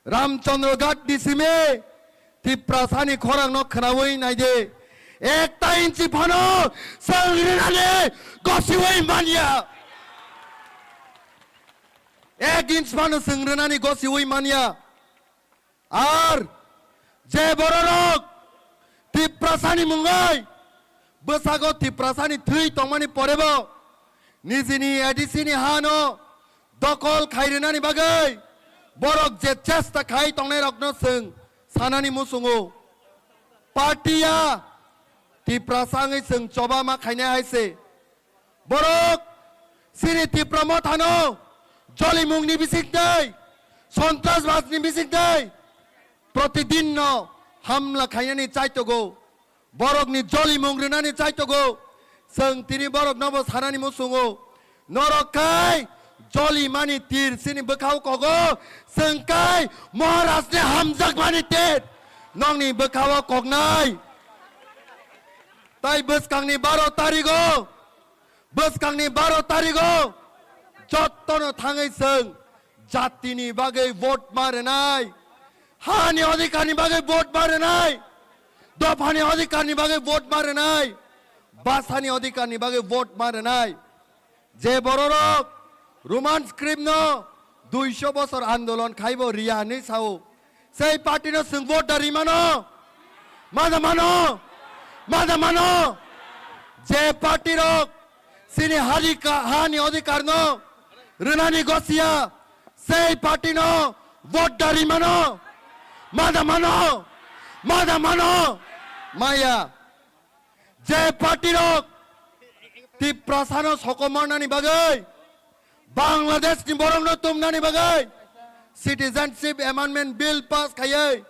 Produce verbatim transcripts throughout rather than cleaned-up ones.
Ramchandra Ghat ni simi Tiprasani khorang no khwnawi naidi. Ekta inchi phano chwng rinani gosiwi manya. Ek inch phano chwng rinani gosiwi manya. Ar je bororok Tiprasani mungwi bwsago Tiprasani thwi tongmani porebo nijini A D C ni hano dokol khai rwnani bagwi borok je chesta khai tongnairokno chwng sanani muchungo. Party ya Tiprasa wngwi chwng choba ma khainai hai se. Borok chini Tipra Mothano jolimungni bisingtwi, sontrasbadni bisingtwi protidinno hamla khainani chaitogo. Borokni jolimung rwnani chaitogo. Chwng tini boroknobo sanani muchungo. Norok khai jolimani tir chini bwkhao kogo, chwng khai Maharajni hamjakmani tir nokni bwkhao koknai. Tai bwskangni baro tarigo, bwskangni baro tarigo jottono thangwi chwng jatini bagwi vote ma rwnai, hani odhikarni bagwi vote ma rwnai, dophani odhikarni bagwi vote ma rwnai, bhasani odhikarni bagwi vote ma rwnai. Je bororok Roman script no duiso bosor andolon khaibo riya hinwi sao, sei party no chwng vote da rimano? Mada mano? Mada mano? Je party rok chini hari ka-, hani odhikar no rwnani gosiya, sei party no vote da rimano? Mada mano? Mada mano? Maya. Je party rok Tiprasano sokomornani bagwi, Bangladesh ni borokno tumnani bagwi Citizenship Amendment Bill pass khaiwi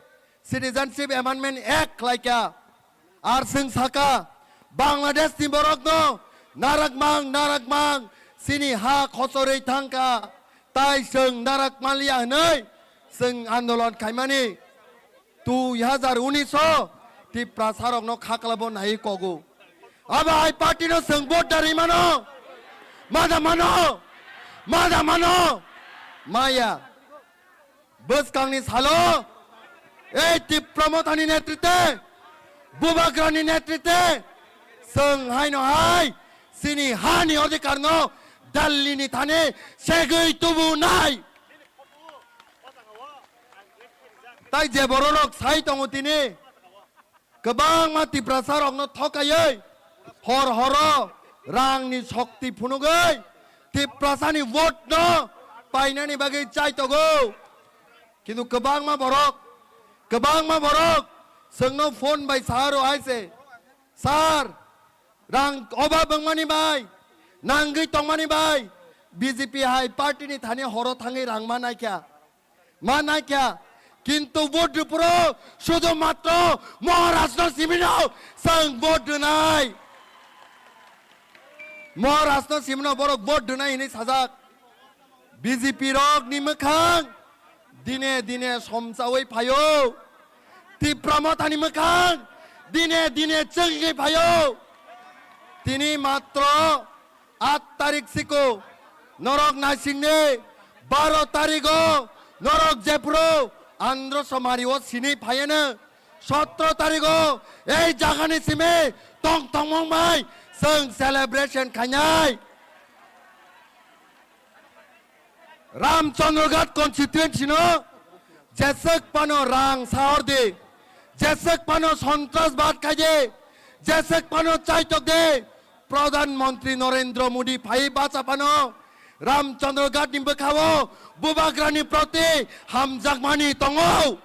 Citizenship Amendment Act khlaikha. Ar chwng sakha, Bangladesh ni borokno narakmang narakmang chini ha khochorwi thangkha, tai chwng narak manliya hwnwi chwng andolon khaimani. Dui hazar unis o Tiprasarokno khaklabo nai kogo. Abo hai party no chwng vote da rimano? Mada mano? Mada mano? Maya. Bwskangni salo ei Tipra Mothani netritwe, Bubagrani netritwe chwng haino hai chini hani odhikarno Delhi ni thani segwi tubunai. Tai je bororok sai tongo tini, kwbangma Tiprasa rokno thokaiwi hor horo rangni shokti phunugwi Tiprasani vote no painani bagwi chaitogo. Kintu kwbangma borok, kwbangma borok chwngno phone bai saharo hai se, "Sir, rang obab wngmani bai, nangwi tongmani bai B J P hai party ni thani horo thangwi rang ma naikha." Ma naikha, kintu vote rwphuru sudhu matro Maharashtra simino chwng vote rwnai. Maharashtra simino borok vote rwnai hinwi sajak. B J P rokni mwkhang dine dine somsawi phaio. Tipra Mothani mwkhang dine dine chwngwi phaio. Tini matro At tarik siko norok naisingni, baro tarigo norok jephuru Andhra Somari o sini phaiano, sotro tarigo ei jagani simi tong tongmung bai chwng celebration khainai. Ramchandra Ghat constituency no jeswk phano rang sahor di, jeswk phano sontrasbad khai di, jeswk phano chaitok di, Pradhan Mantri Narendra Modi phai bacha phano Ramchandra Ghat ni bwkhao Bubagra ni proti hamjakmani tongo.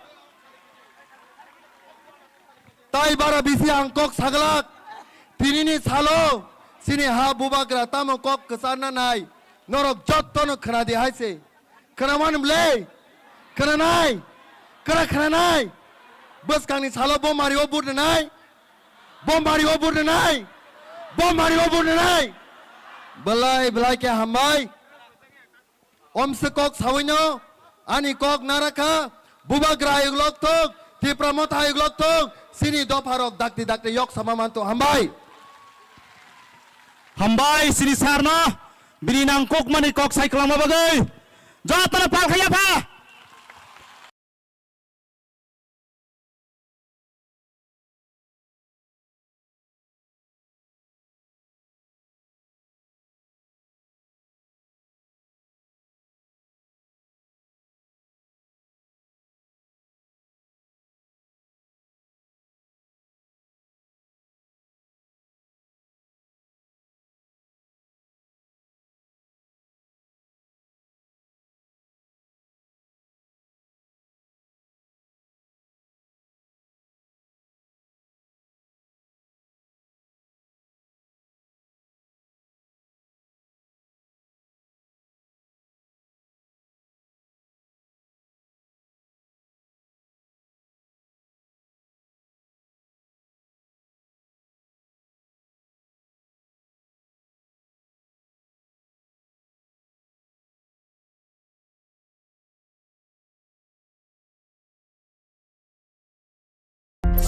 Tai bara bisi ang kok saglak, tinini salo chini ha Bubagra tamo kok kwcharna nai, norok jottono khwnadi hai se. Khwnamani bwle? Khwnanai? Khwna khwnanai? Bwskangni salo bomari o vote rwnai? Bomari o vote rwnai? Bomari o vote rwnai? Belai belai khe hambai. Omse kok sawino ani kok narakha, Bubagra ayuk lok thok, Tipra Motha ayuk lok thok, sini dopharok dakti dakti yok sama mantu. Hambai. Hambai sini sarno, bini nang kok mani kok sai kwlangma bagwi. Jotno pal khaya pha.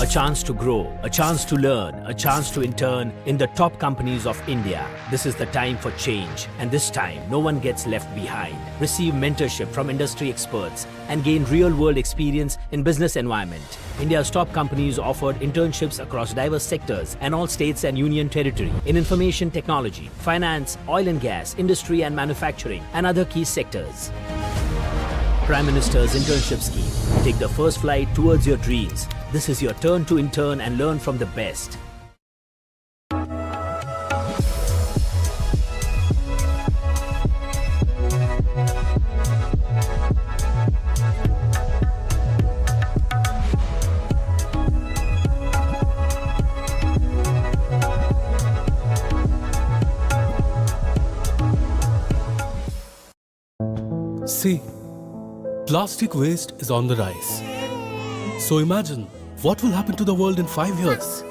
A chance to grow, a chance to learn, a chance to intern in the top companies of India. This is the time for change, and this time, no one gets left behind. Receive mentorship from industry experts and gain real-world experience in business environment. India's top companies offered internships across diverse sectors and all states and union territory in information technology, finance, oil and gas, industry and manufacturing, and other key sectors. Prime Minister's Internship Scheme. Take the first flight towards your dreams. This is your turn to intern and learn from the best. See, plastic waste is on the rise. So imagine what will happen to the world in five years.